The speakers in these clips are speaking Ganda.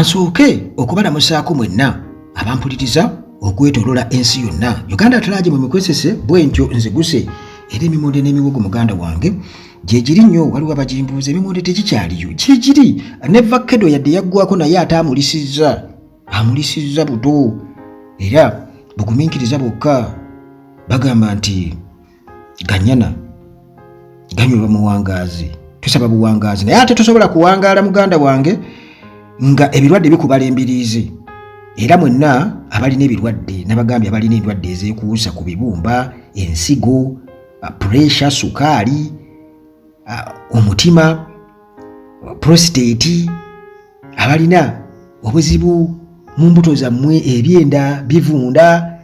Kansooke okubalamusaako mwenna abampuliriza okwetolola ensi yonna. Uganda at large mwe mikwesese bwentyo nziguse, era emimonde n'emiwogo muganda wange gyegiri nnyo. Waliwo abagimbuuza, emimonde tegikyaliyo, gyegiri ne vakedo yadde yaggwako, naye ate amulisizza, amulisizza buto, era bugumiikiriza bwokka. Bagamba nti ganyana ganywebwa muwangaazi, tusaba buwangaazi, naye ate tosobola kuwangaala muganda wange nga ebirwadde bikubala embiriizi. Era mwenna abalina ebirwadde, nabagambye abalina endwadde ezeekuusa ku bibumba, ensigo, pressure, sukaali, omutima, prostate, abalina obuzibu mu mbuto zammwe, ebyenda bivunda,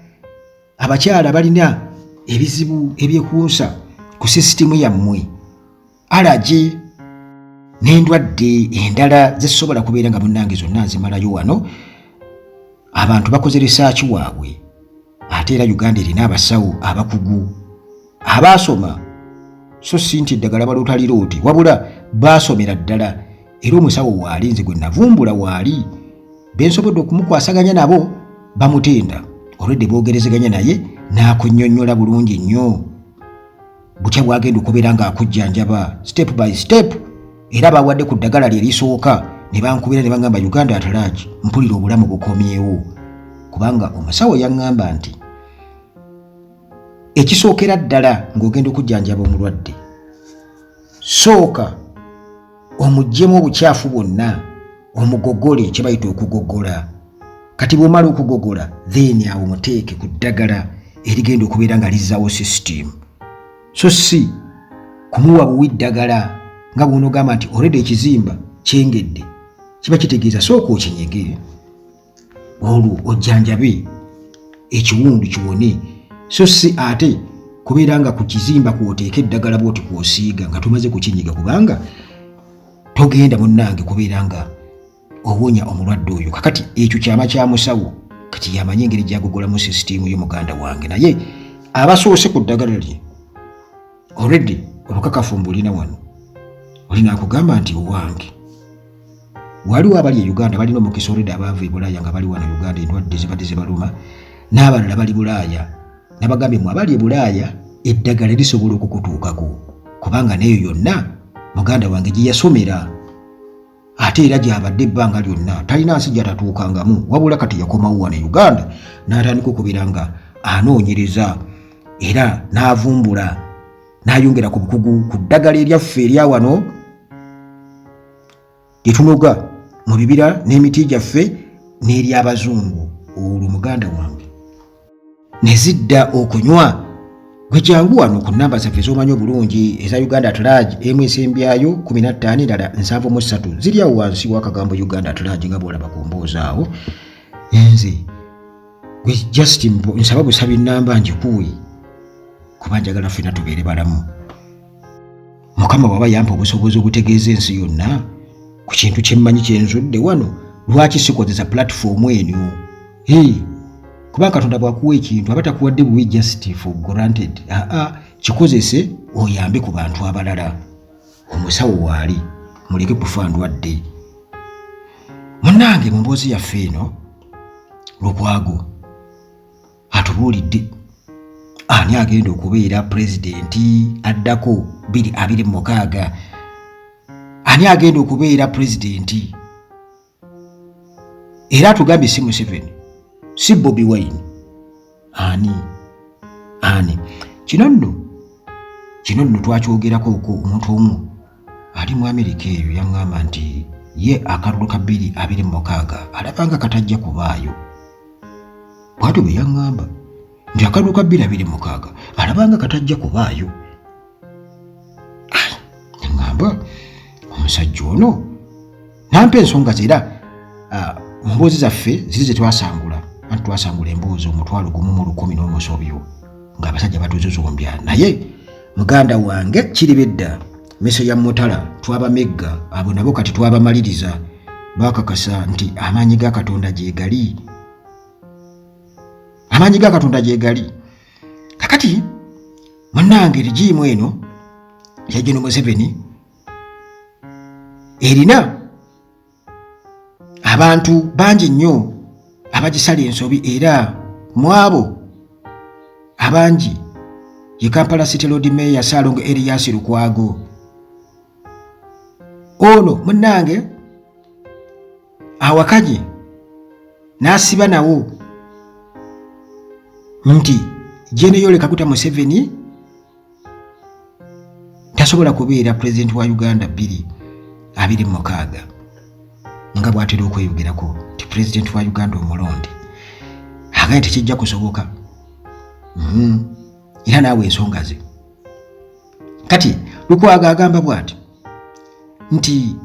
abakyala balina ebizibu ebyekuusa ku sisitimu yammwe, allergy n'endwadde endala zezisobola kubeera nga munnange zonna nzimalayo wano. Abantu bakoze research waabwe, ate era Uganda erina abasawo abakugu abaasoma, so si nti eddagala balutalirooti, wabula baasomera ddala. Era omusawo waali, nze gwe navumbula waali, bensobodde okumukwasaganya nabo bamutenda olwedde, boogerezeganya naye n'akunnyonnyola bulungi nnyo butya bwagenda okubeera ng'akujjanjaba step by step. Era bawadde ku ddagala lye erisooka ne bankubira ne bagamba, "Uganda at large, mpulira obulamu bukomyewo," kubanga omusawo yaŋŋamba nti ekisookera ddala ng'ogenda okujjanjaba omulwadde, sooka omuggyemu obukyafu bwonna, omugogole, kye bayita okugogola. Kati bw'omala okugogola, then awo muteeke ku ddagala erigenda okubeera nga lizzawo system, so si kumuwa buwi ddagala nga bw'onoogamba nti olwedde ekizimba kyengedde. Kiba kitegeeza sooka okinyege, olwo ojjanjabe ekiwundu kiwone, so si ate kubeera nga ku kizimba kwoteeka eddagala bwoti kwosiiga nga tomaze kukinyiga, kubanga togenda munnange kubeera nga owonya omulwadde oyo. Kakati ekyo kyama kya musawo, kati yamanyi engeri gyagogolamu sisitiimu yo muganda wange. Naye abasoose ku ddagala lye already obukakafu mbulina wano, olina akugamba nti owange. Waliwo abali e Uganda balina omukisa already, abaava e Bulaaya nga bali wano Uganda, endwadde zibadde zibaluma, n'abalala bali Bulaaya. Nabagambye mu abali e Bulaaya eddagala lisobola okukutuukako, kubanga neyo yonna muganda wange gye yasomera, ate era gyabadde ebbanga lyonna, talina nsi gyatatuukangamu, wabula kati yakomawo wano e Uganda n'atandika okubeera nga anoonyereza era n'avumbula n'ayongera ku bukugu ku ddagala eryaffe erya wano lyetunoga mu bibira n'emiti gyaffe n'eryabazungu. Olwo muganda wange ne zidda okunywa. Gwe jangu wano ku namba zaffe z'omanyi obulungi eza Uganda at large, emu esembyayo 15, endala 73, ziri awo wansi w'akagambo Uganda at large nga bw'olaba ku mboozi awo. Nze gwe just nsaba busabi namba ngikuwe, kuba njagala ffena tubeere balamu. Mukama bw'aba yampa obusobozi obutegeeza ensi yonna ku kintu kyemmanyi kyenzudde wano, lwaki sikozesa platform eno? Hey, kuba Katonda bw'akuwa ekintu aba takuwadde buwi just for granted. Aa, kikozese oyambe ku bantu abalala. Omusawo waali, muleke kufa ndwadde. Munnange, mu mboozi yaffe eno Lukwago atubuulidde ani agenda okubeera pulezidenti addako 2026, ani agenda okubeera pulezidenti. Era atugambye si Museveni, si Bobi Wine. Ani? Ani? Kino nno twakyogerako okwo. Omuntu omu ali mu Amerika eyo yaŋŋamba nti ye akalulu ka 2026 alabanga katajja kubaayo. Bwatyo bwe yaŋŋamba nti akalulu ka 2026 alabanga katajja kubaayo. Neŋŋamba omusajja ono nampa ensonga ze, era mu mboozi zaffe ziri ze twasangula, anti twasangula emboozi 10,000 n'omusobyo ng'abasajja batuzuzumbya. Naye muganda wange, kiriba edda miso ya mutala, twabamegga abo nabo kati twabamaliriza. Bakakasa nti amaanyi ga Katonda gye gali, amaanyi ga Katonda gye gali. Kakati munnange, regime eno ya Gen Museveni erina Abantu bangi nnyo abagisala ensobi, era mu abo abangi ye Kampala City Lord Mayor Ssaalongo Erias Lukwago. Ono munnange awakanye n'asiba nawo nti Gen Yoweri Kaguta Museveni tasobola kubeera pulezidenti wa Uganda 2026 nga bw'atera okweyogerako nti pulezidenti wa Uganda omulonde. Agambye tekijja kusoboka. Era naawe ensonga ze. Kati Lukwago agamba bw'ati nti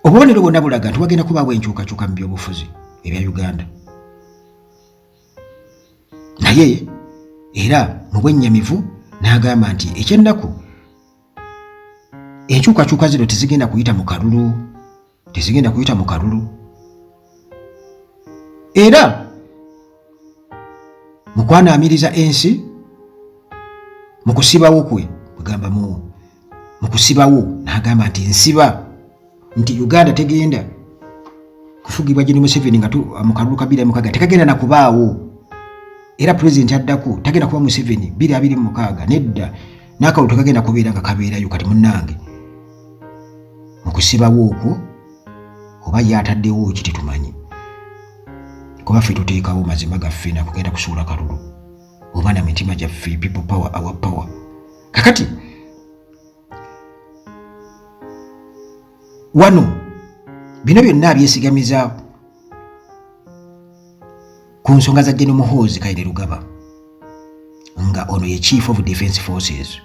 obubonero bwonna bulaga nti wagenda kubaawo enkyukakyuka mu byobufuzi ebya Uganda, naye era mu bwennyamivu n'agamba nti ekyennaku enkyukakyuka zino tezigenda kuyita mu kalulu, tezigenda kuyita mu kalulu. Era mu kwanaamiriza ensi mu kusibawo kwe kugamba mu kusibawo n'agamba nti nsiba nti Uganda tegenda kufugibwa Gen Museveni nga mu kalulu ka 2026 tekagenda na kubaawo, era pulezidenti addako tagenda kuba Museveni 2026, nedda, n'akalulu tekagenda kubeera nga kabeerayo. Kati munnange mu kusibawo okwo oba ye ataddewo ki tetumanyi, kuba ffe tuteekawo mazima gaffe nakugenda kusuula kalulu oba na mitima gyaffe. People power, our power. Kakati wano bino byonna abyesigamiza ku nsonga za Gen Muhoozi Kainerugaba, nga ono ye Chief of Defence Forces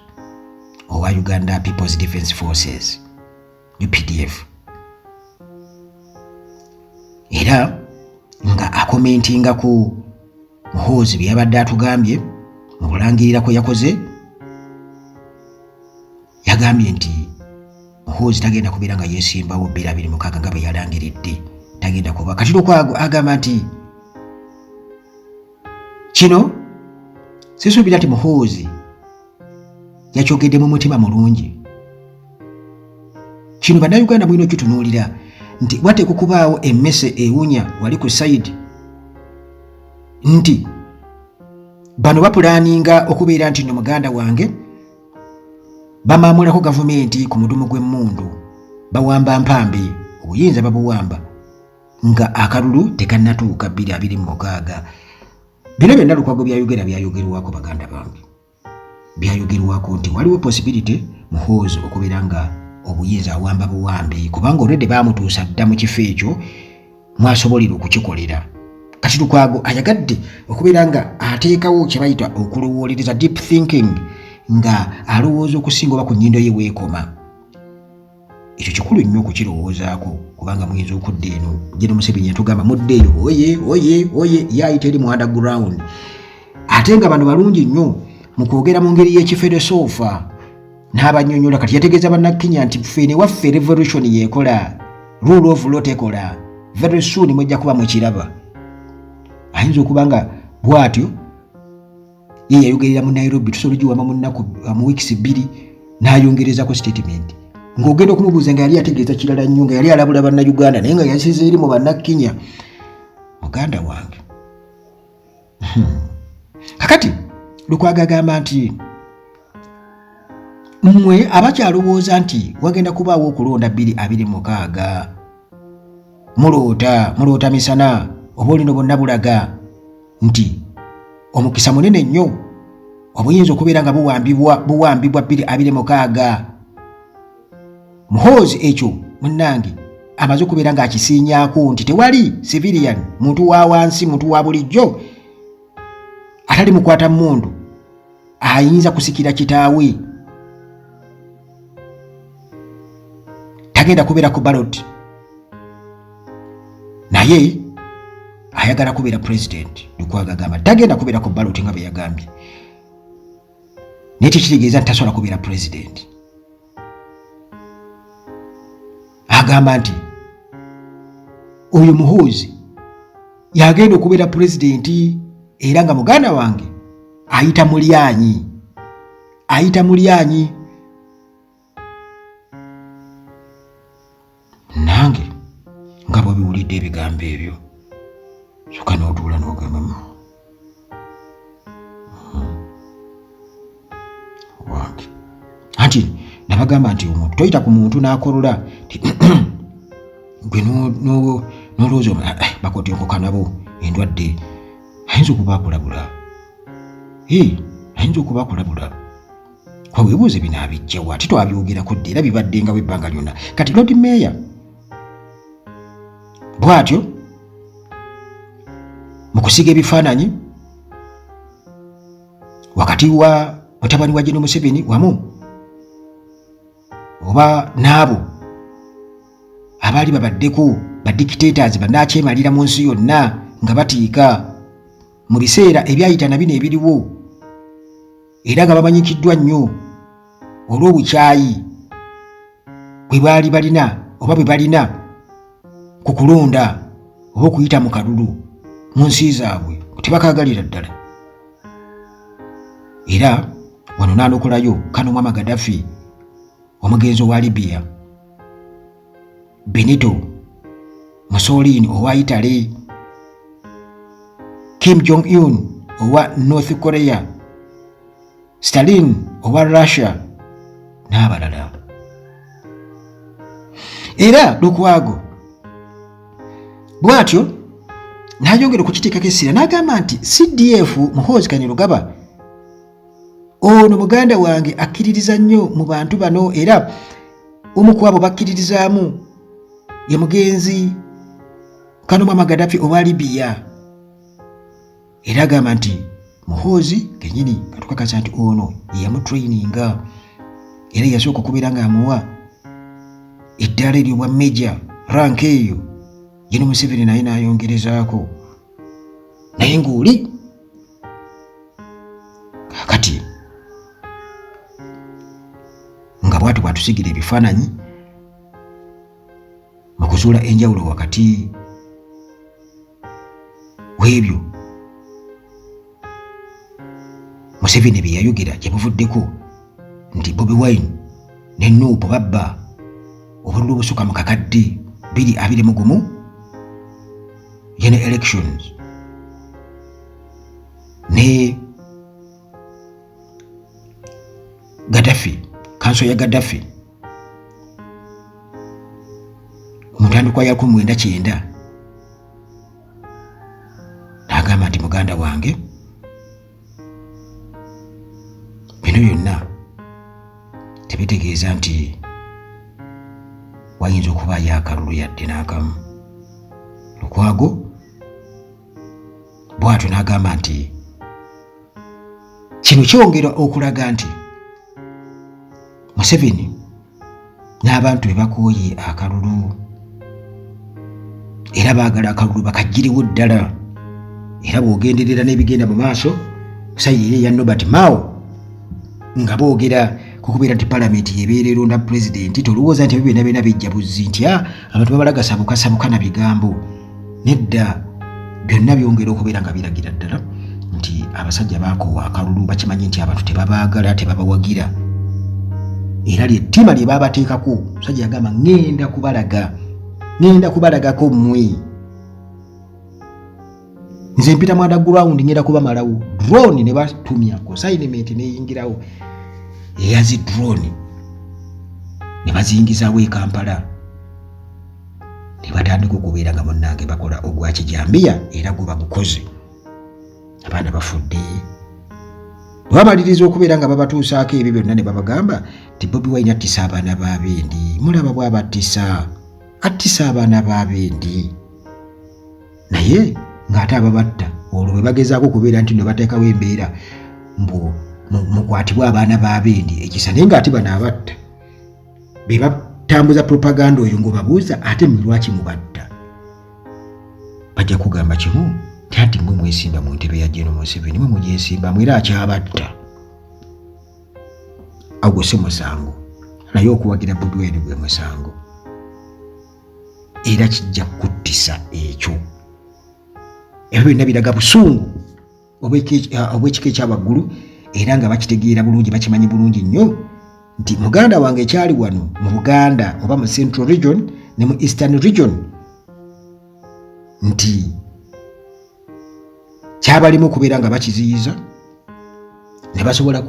owa Uganda People's Defence Forces, UPDF, era nga acommentinga ku Muhoozi bye yabadde atugambye mu kulangirira kwe yakoze. Yagambye nti Muhoozi tagenda kubeera nga yeesimbawo 2026 nga bwe yalangiridde, tagenda kuba. Kati Lukwago agamba nti kino sisuubira nti Muhoozi yakyogedde mu mutima mulungi. Kino Bannayuganda mulina okitunuulira nti wateekwa okubaawo emmese ewunya wali ku side, nti bano baplanninga okubeera nti no muganda wange bamaamulako gavumenti ku mudumu gw'emmundu, bawamba mpambi, obuyinza babuwamba nga akalulu tekannatuuka 2026. Bino byonna Lukwago byayogera byayogerwako, baganda bange, byayogerwako nti waliwo possibility Muhoozi okubeera nga obuyinza awamba buwambi, kubanga olwedde baamutuusa dda mu kifo ekyo mwasobolera okukikolera. Kati Lukwago ayagadde okubeera nga ateekawo kye bayita okulowoolereza, deep thinking, nga alowooza okusinga oba ku nnyindo ye weekoma. Ekyo kikulu nnyo okukirowoozaako, kubanga muyinza okudda eno Gen Museveni yatugamba mudde eyo, oye oye oye, ye ayita eri mu underground. Ate nga bano balungi nnyo mu kwogera mu ngeri y'ekifilosofa n'abanyonyola. Kati yategeeza Bannakenya nti ffe ne waffe revolution yeekola, rule of law tekola, very soon mujja kuba mukiraba. Ayinza okuba nga bw'atyo ye yayogerera mu Nairobi, tusobola ogiwamba mu nnaku, mu weeks 2, n'ayongerezako statement ng'ogenda okumubuuza nga yali yategeeza kirala nnyo, nga yali alabula Bannayuganda naye nga yasize eri mu Bannakenya. Muganda wange, Kakati Lukwago agamba nti mmwe abakyalowooza nti wagenda kubaawo okulonda 2026, muloota, muloota misana. Oba olino bonna bulaga nti omukisa munene nnyo obuyinza okubeera nga buwambibwa 2026. Muhoozi ekyo munnange amaze okubeera ng'akisiinyaako nti tewali civilian, muntu wa wansi, muntu wa bulijjo atali mukwata mmundu ayinza kusikira kitaawe, tagenda kubeera ku ballot, naye ayagala kubeera president. Lukwago agamba tagenda kubeera ku ballot nga bwe yagambye, naye tekitegeeza nti tasobola kubeera president. Agamba nti oyo Muhoozi yagenda okubeera pulezidenti, era nga muganda wange ayita mulyanyi, ayita mulyanyi. Nange Ng'owulidde ebigambo ebyo, soka n'otuula n'ogamba, Wange, anti nabagamba nti omuntu toyita ku muntu n'akolola gwe n'olowooza eh, bakotyokoka nabo endwadde. Ayinza okuba akulabula, ayinza okuba akulabula. Weebuuze bino abijjawa? Ate twabyogerako dda era bibaddengawo ebbanga lyonna. Kati Lord Mayor bw'atyo mu kusiga ebifaananyi wakati wa mutabani wa General Museveni wamu oba n'abo abaali babaddeko ba dictators bannakyemalira mu nsi yonna nga batiika mu biseera ebyayita na bino ebiriwo, era nga bamanyikiddwa nnyo olw'obukyayi bwe baali balina oba bwe balina ku kulonda oba okuyita mu kalulu mu nsi zaabwe, tebakaagalira ddala. Era wano n'anokolayo Kano Mwama Gaddafi, omugenzi owa Libya, Benito Mussolini owa Italy, Kim Jong Un owa North Korea, Stalin owa Russia n'abalala. Era Lukwago bw'atyo n'ayongera okukiteekako essira n'agamba nti CDF Muhoozi Kainerugaba ono muganda wange akkiririza nnyo mu bantu bano, era omu ku abo bakkiririzaamu ye mugenzi Kano Mwama Gaddafi owa Libya. Era agamba nti Muhoozi kenyini katukakasa nti ono yeyamutraininga era yasooka okubeera ng'amuwa eddaala eryobwa meja rank eyo, ye ne Museveni naye n'ayongerezaako naye ng'oli kakati nga bwatyo bwatusigira ebifaananyi mu kuzuula enjawulo wakati w'ebyo Museveni bye yayogera gye buvuddeko nti Bobi Wine ne Nuupu babba obululu obusuka mu kakadde 2021 general elections ne Gaddafi, kanso ya Gaddafi mu ntandikwa ya 1990, n'agamba nti muganda wange bino byonna tebitegeeza nti wayinza okubaayo akalulu yadde n'akamu. Lukwago bw'atyo n'agamba nti kino kyongera okulaga nti Museveni n'abantu be bakooye akalulu era baagala akalulu bakagiriwo ddala. Era bw'ogenderera n'ebigenda mu maaso sayiri eya Norbert Mao nga boogera ku kubeera nti palamenti yebeera eronda pulezidenti, tolowooza nti ebyo byonna byonna bijja buzzi nti ah, abantu babalaga sabukasabuka na bigambo. Nedda, byonna byongera okubeera nga biragira ddala nti abasajja baakoowa akalulu, bakimanyi nti abantu tebabaagala, tebabawagira, era lyettima lye babateekako. Omusajja yagamba ŋŋenda kubalaga, ŋŋenda kubalagako mmwe, nze mpita mu underground, ŋŋenda kubamalawo. Drone ne batumya consignment neyingirawo eyazi drone ne baziyingizaawo e Kampala ne batandika okubeera nga munnange bakola ogwa kijambiya, era gwe bagukoze, abaana bafudde. Bwe bamaliriza okubeera nga babatuusaako ebyo byonna ne babagamba nti Bobi Wine attisa abaana b'abendi, mulaba bw'abattisa, attisa abaana b'abendi, naye ng'ate ababatta olwo bwe bagezaako okubeera nti no bateekawo embeera mbu mukwatibwe abaana b'abendi ekisa, naye ng'ate bano abatta be batambuza propaganda oyo ng'obabuuza ate mwe lwaki mubatta, bajja kugamba kimu nti anti mwe mwesimba mu ntebe ya General Museveni, mwe mugyesimbamu era akyabatta. Ogwo si musango, naye okuwagira Bobi Wine gwe musango, era kijja kukuttisa ekyo. Ebyo byonna biraga busungu obw'ekika ekya waggulu, era nga bakitegeera bulungi, bakimanyi bulungi nnyo nti muganda wange ekyali wano mu Buganda oba mu Central Region ne mu Eastern Region Nti kyabalimu okubeera nga bakiziyiza ne basobola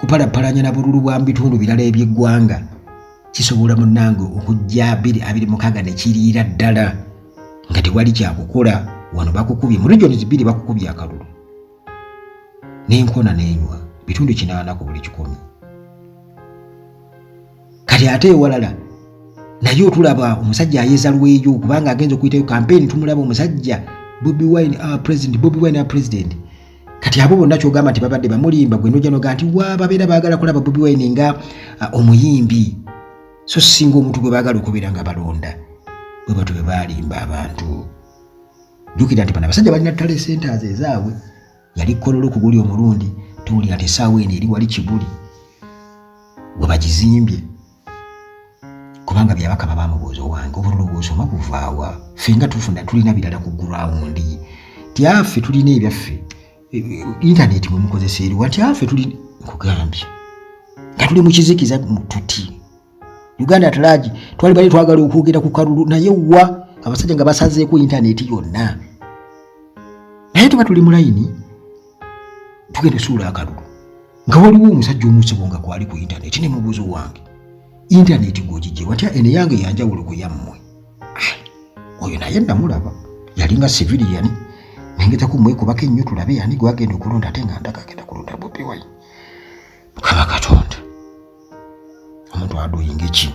kupalapalanya na bululu bwa mu bitundu birala eby'eggwanga, kisobola munnange okujja 2026 ne kiriira ddala nga tewali kyakukola. Wano bakukubye mu regions bbiri, bakukubye akalulu n'enkona n'enywa bitundu 80 ku buli 100. Kati ate ewalala naye otulaba omusajja ayeza lweyo, kubanga agenza okuyitayo kampeyini, tumulaba omusajja Bobi Wine our president, Bobi Wine our president. Kati abo bonna kyogamba nti babadde bamulimba, gwe nojja noga nti wa babeera baagala kulaba Bobi Wine nga omuyimbi, so singa omuntu gwe baagala okubeera nga balonda. Bwe batyo bwe baalimba abantu. Jjukira nti bano abasajja balina tally centers ezaabwe. Yali Kololo ku guli omulundi, tuwulira nti essaawa eno eri wali Kibuli we bagizimbye, kubanga Byabakama bamubuuza, "Owange, obululu bwosoma buvaawa? Ffe nga tufuna tulina birala ku ground." Ti affe tulina ebyaffe, intaneti mwe mukozesa eriwa? Nti affe tuli, nkugambye nga tuli mu kizikiza tuti Uganda at large twali bali twagala okwogera ku kalulu, naye wa abasajja nga basazeeko intaneti yonna. Naye tuba tuli mu layini tugenda osuula akalulu, nga waliwo omusajja omusibo nga kwali ku intaneti, ne mubuuzo, "Wange, intaneti gwogijje watya? Eno yange yanjawulo ku yammwe." Oyo naye namulaba yalinga civilian, nengezako mwekubako ennyo tulabe ani gwagenda okulonda, ate nga ndaga agenda kulonda Bobi Wine. Mukama Katonda, omuntu adoyinga ki?